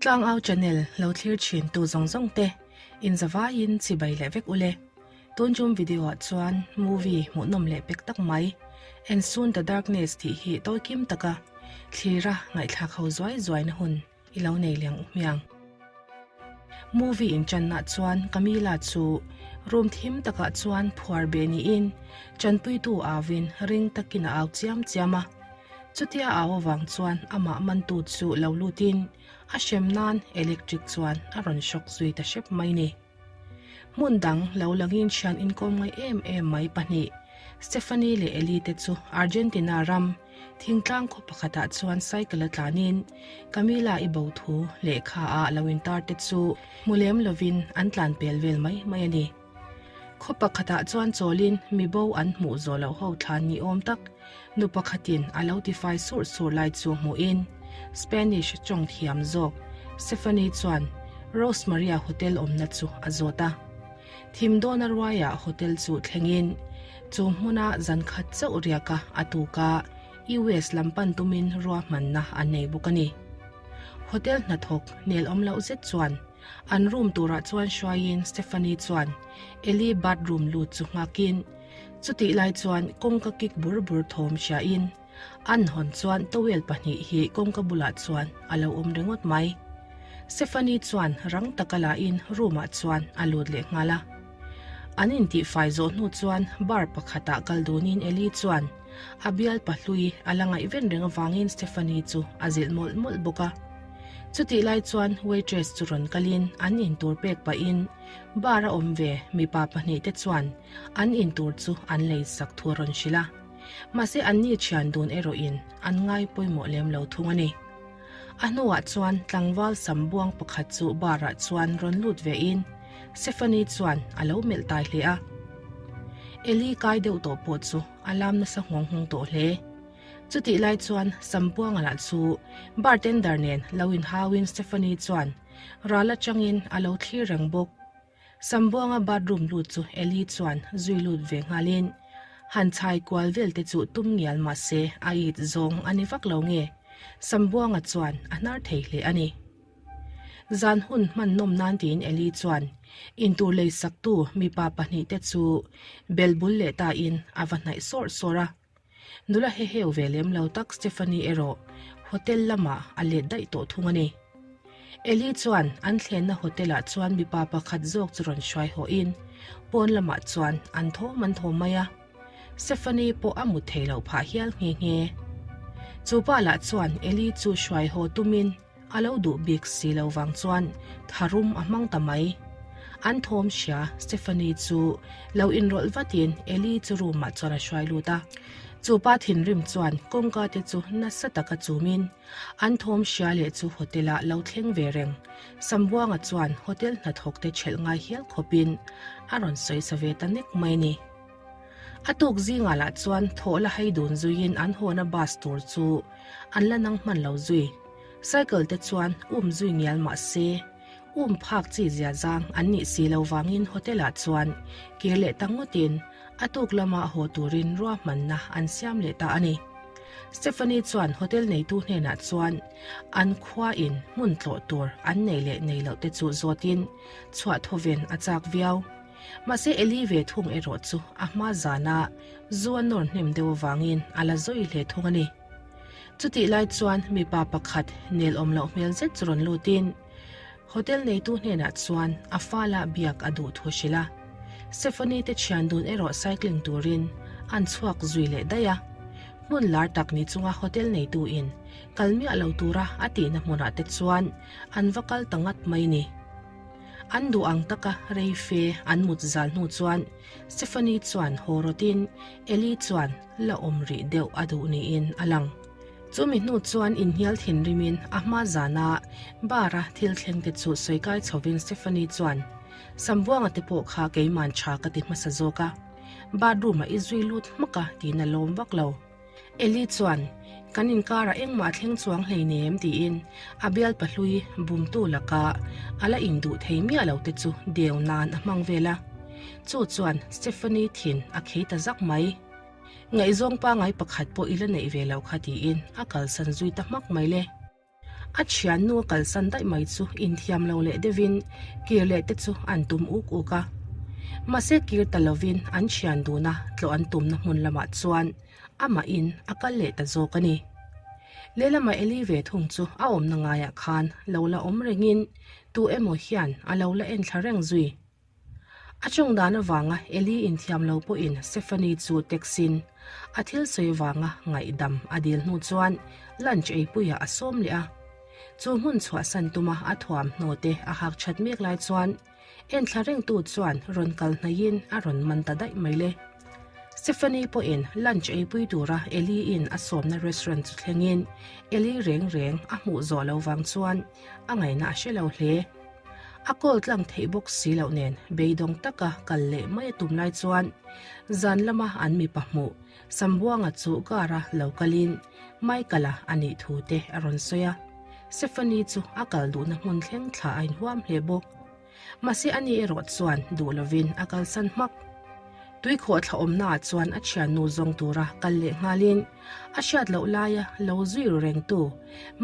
Tlangau channel lo thlir thin tu zawng zawng te in zavaiin chibai leh vek ule. Tun tum video ah chuan movie hmuhnawm leh pek tak mai And Soon the Darkness tih hi tawi kim taka thlira ngaihthlak ho zuai zuai na hun i lo nei liang u hmiang. Movie inchanna chuan Camila chu room thim takah chuan phuar be niin chanpuitu auin ring takin a au chiam chiam a. Chutia au avang chuan amah mantu chu lo lutin a hrem nan electric chuan a rawn shock zui ta hrep mai ni. Hmun dang lo langin thian inkawm ngai em em mai pahnih Stephanie leh Ellie te chu Argentina ram thingtlang khaw pakhatah chuan cycle a tlanin Camila i bo thu lehkha ah lo intar te chu hmu lem lovin an tlan pel vel mai mai a ni. Khaw pakhatah chuan chawlin mi bo an hmuh zawh loh ho thlan ni awm tak nu pakhatin a lo tifai surh surh lai chu hmuhin Spanish tawng thiam zawk Stephanie chuan Rose Maria Hotel awmna chu a zawt a. Thim dawna ruaiah hotel chu thlengin chu hmuna zan khat chauh riaka a tuka US lam pan tumin ruahmanna an nei bawk a ni. Hotel hnathawk nel awm loh zet chuan An room turah chuan hruaiin Stephanie chuan Ellie bathroom lut chu nghakin chutih lai chuan kawngka kik bur bur thawm hriain an hawn chuan towel pahnih hi kawngka bulah chuan a lo awm ringawt mai. Stephanie chuan rang taka lain room ah chuan a lut leh nghal a. An intihfai zawh hnu chuan bar pakhatah kal dunin Ellie chuan a bial pahlui a la ngaihven reng avangin Stephanie chu a zilh mawlh mawlh bawk a. Chutih lai chuan waitress chu rawn kalin an intur pek pahin bar a awm ve mipa pahnihte chuan an intur chu an lei sak thu a rawn hrilh a. Mahse anni thian dun erawhin an ngai pawimawh lem lo thung a ni. A hnuah chuan tlangval sam buang pakhat chu bar ah chuan rawn lut vein Stephanie chuan a lo melh tai hle a. Eli kai deuh tawh pawh chu a lam nasa nghawng nghawng tawh hle. Chutih lai chuan Sambuanga lah chu bartender nen lo inhauin Stephanie chuan ral atangin a lo thlir reng bawk. Sambuanga bathroom lut chu Ellie chuan zui lut ve nghalin han chhai kual vel te chu tum ngial mah se a it zawng a ni vak lo nge Sambuanga chuan a hnar thei hle a ni. Zan hun hman nawm nan tiin Ellie chuan intur leisaktu mipa pahnihte chu bel bul leh tain a va hnaih sawrh sawrh a. Nula heheu ve lem lo tak Stephanie erawh hotel lamah a let daih tawh thung a ni. Ellie chuan an thlenna hotel ah chuan mipa pakhat zawk chu rawn hruai hawhin pawn lamah chuan an thawm an thawm mai a. Stephanie pawh a mut thei loh phah hial nghe nghe. Chu pa lah chuan Ellie chu hruai haw tumin A lo duh bik si lo vang chuan tharum a hmang ta mai. An thawm hria Stephanie chu lo inrawlh vatin Ellie chu room ah chuan a hruai lut a. Chu pa thinrim chuan kawngka te chu nasa taka chumin an thawm hria leh chu hotel ah lo thleng ve reng. Sambuanga chuan hotel hnathawk te ṭhelh ngai hial khawpin a rawn sawisa ve ta nek mai ni. A tuk zingah lah chuan thaw la hei dun zuiin an hawna bus tur chu an la nang hman lo zui. Cycle te chuan um zui ngial mah se, um phak chi zia zang an nih si lo vangin hotel ah chuan kir leh ta ngawtin a tuk lama haw turin ruahmanna an siam leh ta a ni. Stephanie chuan hotel neitu hnenah chuan an khua in hmun tlawh tur an nei leh nei loh te chu zawtin chhuah thawven a chak viau. Mahse Eli ve thung erawh chu a hma zana zu a nawr hnem deuh avangin a la zawi hle thung a ni. Chutih lai chuan mipa pakhat nel awm loh hmel zet chu rawn lutin hotel neitu hnenah chuan a fala biak a duh thu a hrilh a. Stephanie te thian dun erawh cycling turin an chhuak zui leh daih a. Hmun lar tak ni chunga hotel neitu in kal miah lo tura a tihna hmunah te chuan an va kal ta ngat mai ni. An duh ang taka rei fe an mut zal hnu chuan Stephanie chuan haw rawtin Ellie chuan la awm rih deuh a duh niin a lang. Chumi hnu chuan inhnial thinrimin a hma zana bar-a thil thleng te chu sawi kai chhovin Stephanie chuan, Sambuanga te pawh kha keiman tha ka ti hmasa zawk a, bathroom-ah i zui lut hmak a tiin a lawm vak lo. Eli chuan, Kan inkarah engmah a thleng chuang hleinem tiin a bial pahlui bumtu laka a la induh thei miah lo te chu deu nan a hmang vel a. Chu chuan Stephanie thin a khei ta zak mai. Ngaihzawng pangai pakhat pawh i la neih ve lo kha tiin a kalsan zui ta hmak mai le. A thiannu a kalsan daih mai chu inthiam lo leh deuhin kir leh te chu an tum uk uk a. Mahse kir ta lovin an thian duna tlawh an tumna hmun lamah chuan amahin a kal leh ta zawk a ni. Lehlamah Eli ve thung chu a awmna ngaiah khan lo la awm rengin tu emaw hian a lo la enthla reng zui. A chawng dan avanga Eli inthiam lo pawhin Stephanie chu text-in a thil sawi avanga ngaihdam a dil hnu chuan lunch eipuiah a sawm leh a. Chu hmun chhuahsan tuma a thuamhnaw te a hak that mek lai chuan enthla rengtu chuan rawn kal hnaihin a rawn man ta daih mai le. Stephanie pawhin lunch eipui tura Eli-in a sawmna restaurant chu thlengin Eli reng reng a hmuh zawh lo vang chuan a ngaihna a hre lo hle. A call tlang theih bawk si loh nen beidawng taka kal leh mai a tum lai chuan zan lama an mipa hmuh Sambuanga chu car-a lo kalin Michael-a a nih thu te a rawn sawi a. Stephanie chu a kal duhna hmun thleng thla a inhuam hle bawk. Mahse ani erawh chuan duh lovin a kalsan hmak. Tuikhawh thla awmnaah chuan a thiannu zawng tura kal leh nghalin a hriat loh laia lo zui ru rengtu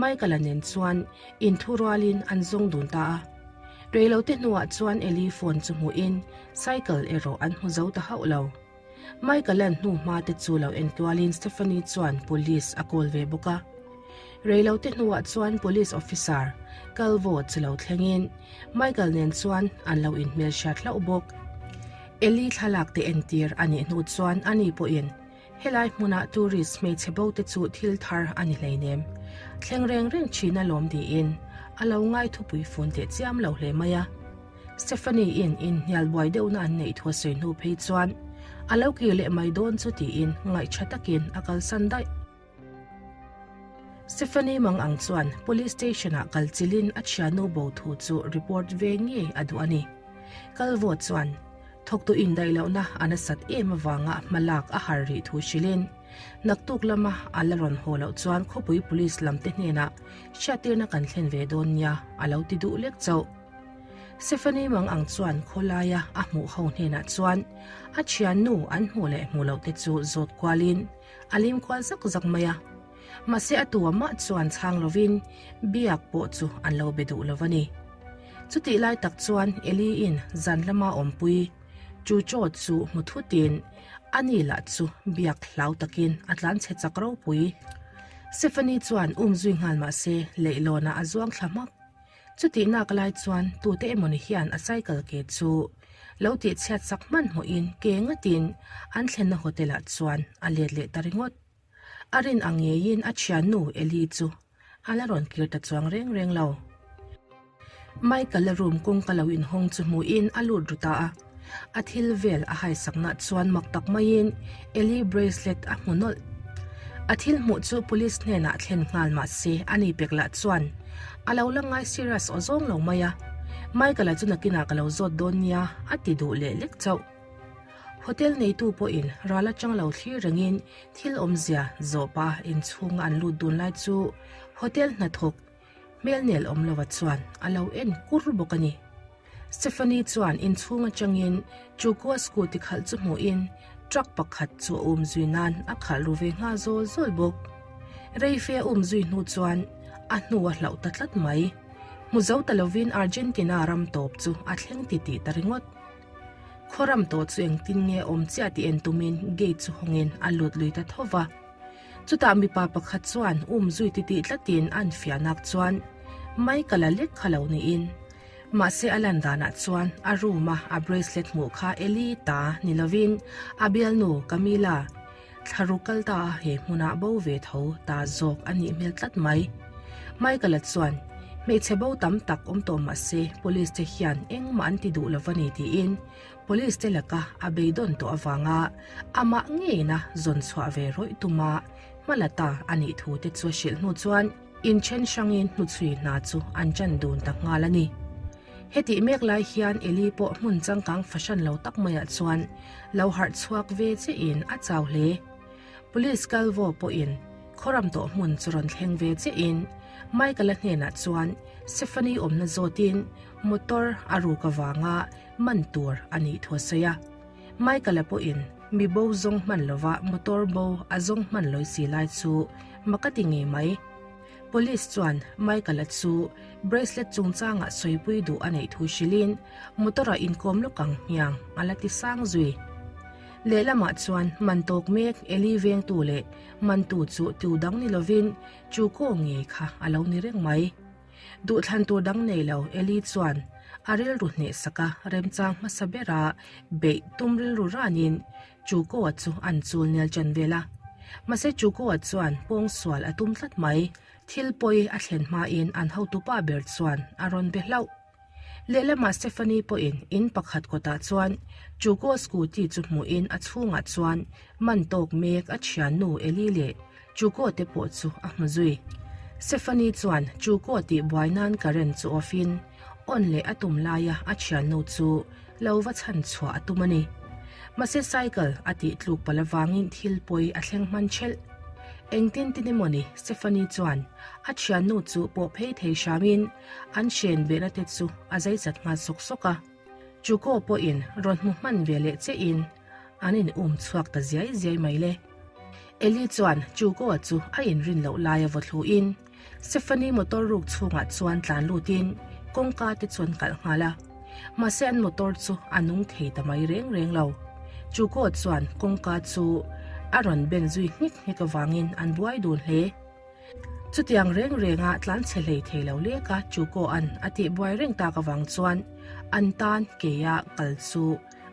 Michael-a nen chuan inthurualin an zawng dun ta a. Reilote hnuah chuan Eli phone chu hmuhin cycle erawh an hmu zo ta hauh lo. Michael-a'n hnu hma te chu lo en kualin Stephanie chuan police a call ve bawk a. Reilote hnuah chuan police officer Calvo chu lo thlengin Michael nen chuan an lo inhmelhriat hlauh bawk. Eli thlalak te entir a nih hnu chuan ani pawhin helai hmuna tourist hmeichhe bo te chu thil thar a ni hleinem. Thleng reng reng thin alawm tiin a lo ngai thupui fun teh chiam lo hle mai a. Stephanie in inhnial buai deuhna an neih thu a sawi hnu phei chuan a lo kir leh mai dawn chu tiin ngaihṭha takin a kalsan daih. Stephanie mang ang chuan police station ah kal chilhin a thiannu bo thu chu report ve ngei a duh a ni. Calvo chuan thawktu indaih lohna a nasat em avanga hma lak a har rih thu hrilhin naktuk lama a la rawn haw loh chuan khawpui police lamte hnenah hriattirna kan thlen ve dawn nia a lo ti duh lek chauh. Stephanie mang ang chuan khawlaia a hmuh ho hnenah chuan a thiannu an hmuh leh hmuh loh te chu zawt kualin A lim kual zak zak mai a, mahse a tu amah chuan chhang lovin biak pawh chu an lo be duh lo a ni. Chutih lai tak chuan Eli-in zan lama awmpui Chucho chu hmu thutin ani lah chu biak hlau takin a tlan chhe chak ropui. Stephanie chuan um zui nghal mahse leihlawnah a zuang thla hmak. Chutih nak lai chuan tute emawni hian a cycle ke chu lo tihchhiat sak hmanhmawhin ke ngatin an thlenna hotel ah chuan a let leh ta ringawt. A rin ang ngeiin a thiannu Eli chu a la rawn kir ta chuang reng reng lo. Michael-a room kawngka lo inhawng chu hmuhin a lut ru ta a. A thil vel a haisakna chuan mak tak maiin Eli bracelet a hmu nawlh. A thil hmuh chu police hnenah thlen nghal mah se a ni pek lah chuan a lo la ngai serious aw zawng lo mai a. Michael-a chu nakinah ka lo zawt dawn nia a ti duh leh lek chauh. Hotel neitu pawhin ral atang lo thlir rengin thil awmzia zawh pah inchhunga an lut dun lai chu hotel hnathawk Hmel nel awm lova chuan a lo en kur bawk a ni. Stephanie chuan inchhung atangin Chukua scooty khalh chu hmuhin truck pakhat chu a um zui nan a khalh ru ve nghal zawl zawl bawk. Reife a um zui hnu chuan a hnu a hlauh ta tlat mai. Hmu zo ta lovin Argentina ram tawp chu a thleng titih ta ringawt. Khaw ram tawh chu engtin nge awm chiah tih en tumin gate chu hawngin a lut lui ta tho va. Chutah mipa pakhat chuan um zui titih tlatin an fiahnak chuan Michael a lek kha lo niin. Mahse a lan danah chuan a room a a bracelet hmuh kha Eli ta ni lovin a bialnu Camila thlaruk kal ta a he hmunah bo ve tho ta zawk a nih hmel tlat mai. Michael-a chuan hmeichhe bo tam tak awm tawh mahse police te hian engmah an ti duh lo va ni tiin Police te laka a beidawn tawh avanga amah ngeina zawn chhuah ve rawih tuma hma la ta a nih thu te chu a hrilh hnu chuan inthen hrangin hnuchhui hna chu an chan dun ta nghal a ni. Hetih mek lai hian Eli pawh hmun changkang fahran lo tak maiah chuan lo harh chhuak ve chiahin a chau hle. Police Calvo pawhin khawram tawh hmun chu rawn thleng ve chiahin Michael-a hnenah chuan Stephanie awmna zawtin motor a ruk avanga man tur a nih thu a sawi a. Michael-a pawhin mi bo zawng hman lova motor bo a zawng hman lawi si lai chu mak a ti ngei mai. Police chuan Michael-a chu bracelet chungchangah sawipui duh a neih thu hrilhin motor-ah inkawm lawk ang hmiang a la ti sang zui. Lehlamah chuan man tawk mek Eli vengtu leh mantu chu tu dang ni lovin chu kaw ngei kha a lo ni reng mai. Duhthlan tur dang nei lo Eli chuan a rilru hnehsak a remchang hmasa bera beih tum rilru ranin Chukoa chu an chul nel ṭan vel a. Mahse Chukoa chuan pawngsual a tum tlat mai. Thil pawi a thlen hmain an hotupa ber chuan a rawn be hlauh. Lehlamah Stephanie pawhin in pakhat kawtah chuan Chukoa scooty chu hmuhin a chhungah chuan man tawk mek a thiannu Eli leh Chukoa te pawh chu a hmu zui. Stephanie chuan Chukoa tih buai nan current chu off in on leh a tum laia a thiannu chu lo va chhan chhuah a tum a ni. Mahse cycle a tih tluk palh avangin thil pawi a thleng hman thelh. Engtin tin emaw ni Stephanie chuan a thiannu chu pawh phei thei hramin an hren behna te chu a zai chat nghal sawk sawk a. Chuko pawhin rawn hmu hman ve leh chiahin an in um chhuak ta ziai ziai mai le. Eli chuan Chuko chu a inrin loh laia vaw thluin Stephanie motor ruk chhungah chuan tlan lutin kawngka te chuan kalh nghal a. Mahse an motor chu a nung thei ta mai reng reng lo. Chuko chuan kawngka chu a rawn ben zui nghek nghek avangin an buai dun hle. Chutiang reng renga tlan chhe hlei thei lo leka Chuko-a'n a tih buai reng tak avang chuan an tan keia kal chu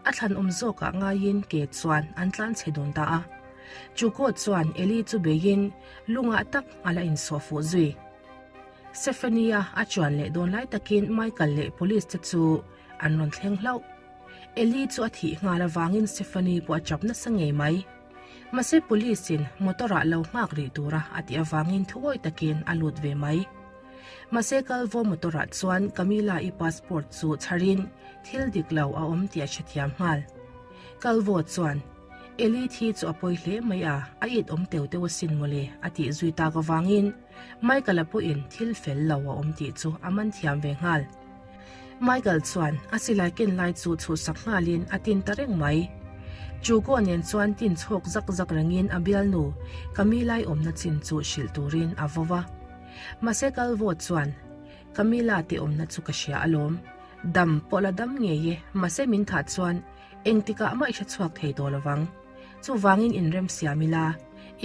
a thlanawm zawkah ngaiin ke chuan an tlan chhe dun ta a. Chuko chuan Eli chu beiin lungah tak a la insawh fuh zui. Stephanie-a a chuan leh dawn lai takin Michael leh police te chu an rawn thleng hlauh. Eli chu a thih nghal avangin Stephanie pawh a chap nasa ngei mai. Mahse police in motor ah lo nghak rih tura a tih avangin thuawi takin a lut ve mai. Mahse Calvo motor ah chuan Camila i passport chu chharin thil dik lo a awm tih a hrethiam nghal. Calvo chuan, Eli thi chu a pawi hle mai a, a it awm teu teu asin mawle a tih zui tak avangin Michael-a pawhin thil fel lo a awm tih chu a man thiam ve nghal. Michael chuan a silai ken lai chu chhuhsak nghalin a tin ta reng mai. Chugo nen chuan tin chhawk zak zak rengin a bialnu Camila-i awmna chin chu hrilh turin a vo va. Mahse Calvo chuan, Camila te awmna chu ka hria alawm. Dam pawh la dam ngei e, mahse min thah chuan engtikah mah i hre chhuak thei tawh lovang. Chuvangin inremsiam ila,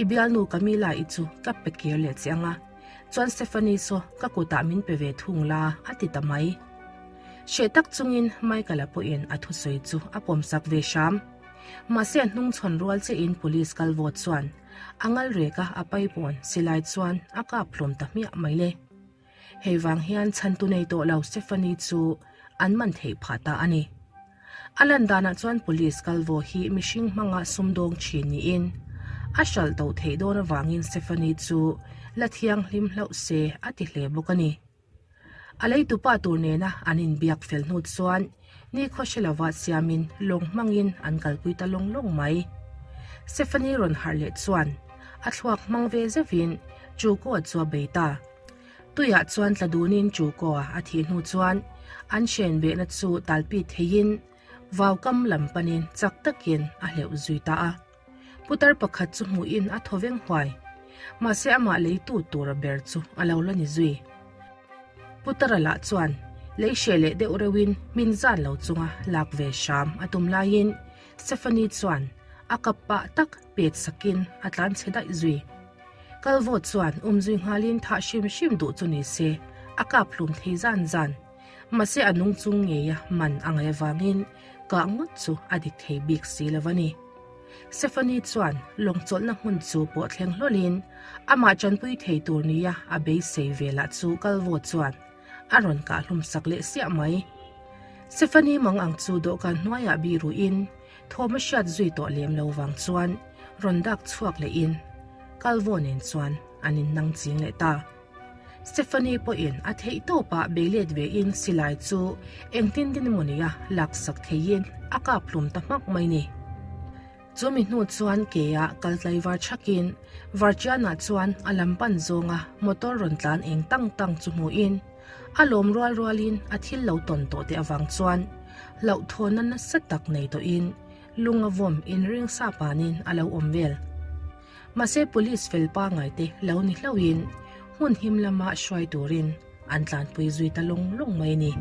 i bialnu Camila-i chu ka pe kir leh che ang a. Chuan Stephanie saw ka kutah min pe ve thung la a ti ta mai. Hreh tak chungin Michael-a pawhin a thusawi chu a pawmsak ve hram. Mahse a hnungchhawn rual chiahin police kal vawt chuan a ngal rek a, a paipawn silai chuan a kap hlawm ta hmiah mai le. Hei vang hian chhantu nei tawh lo Stephanie chu an man theih phah ta a ni. A lan danah chuan police kalvo hi mihring hmanga sumdawng thin niin a hralh to theih dawn avangin Stephanie chu la thianghlim hlauh se a ti hle bawk a ni. A leitupa tur nena an inbiak fel hnu chuan nikhaw hre lova siamin lawng hmangin an kalpui ta lawng lawng mai. Stephanie rawn harh leh chuan a thluak hmang ve zeuhin Chuko chu a bei ta. Tuiah chuan tla dunin Chukoa a thih hnu chuan an hren behna chu talpit theiin vaukam lam panin chak takin a hleuh zui ta a. Putar pakhat chu hmuhin a thaw veng huai. Mahse amah leitu tura ber chu a lo la ni zui. Putara lah chuan lei hreh leh deuh reuhin hmin zan lo chunga lak ve hram a tum laiin Stephanie chuan a kap pah tak pet sakin a tlanchhe daih zui. Kalvawt chuan umzui nghalin thah hrim hrim duh chu ni se, a kap hlum thei zan zan. Mahse a nung chung ngeia man a ngaih avangin kah ngawt chu a dik thei bik si lo a ni. Stephanie chuan lawng chawlhna hmun chu pawh thleng hlawlin amah tanpui thei tur nia a beisei ve lah chu Kalvawt chuan a rawn kah hlum sak leh siah mai. Stephanie mang ang chu dawhkan hnuaiah biruin Thawm a hriat zui tawh lem lo vang chuan rawn dak chhuak lehin Calvo nen chuan an innang ching leh ta. Stephanie pawhin a theih tawpah bei let vein silai chu engtin tin emaw nia laksak theiin a kap hlum ta hmak mai ni. Chu mi hnu chuan keia kal tlaivar thakin Varchiana chuan a lam pan zawnga motor rawn tlan eng tang tang chu hmuhin A lawm rual rualin a thil lo tawn tawh te avang chuan hlauhthawnna nasa tak nei tawhin lung a vawm inring sa panin a lo awm vel. Mahse police fel pangai te lo ni hlauhin. hmun him lama hruai turin an tlanpui zui ta lawng lawng mai a ni.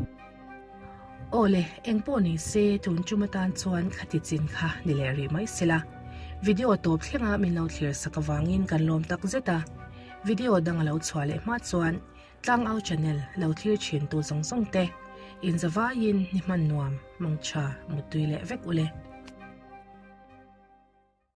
Aw le, eng pawh ni se tun tum atan chuan khati chin kha ni leh rih mai sela. Video tawp thlenga min lo thlir sak avangin kan lawm tak zet a. Video dang a lo chhuah leh hma chuan Tlangau channel lo thlir thin tu zawng zawng te, inzavaiin ni hman nuam, mangtha, muttui leh vek ule.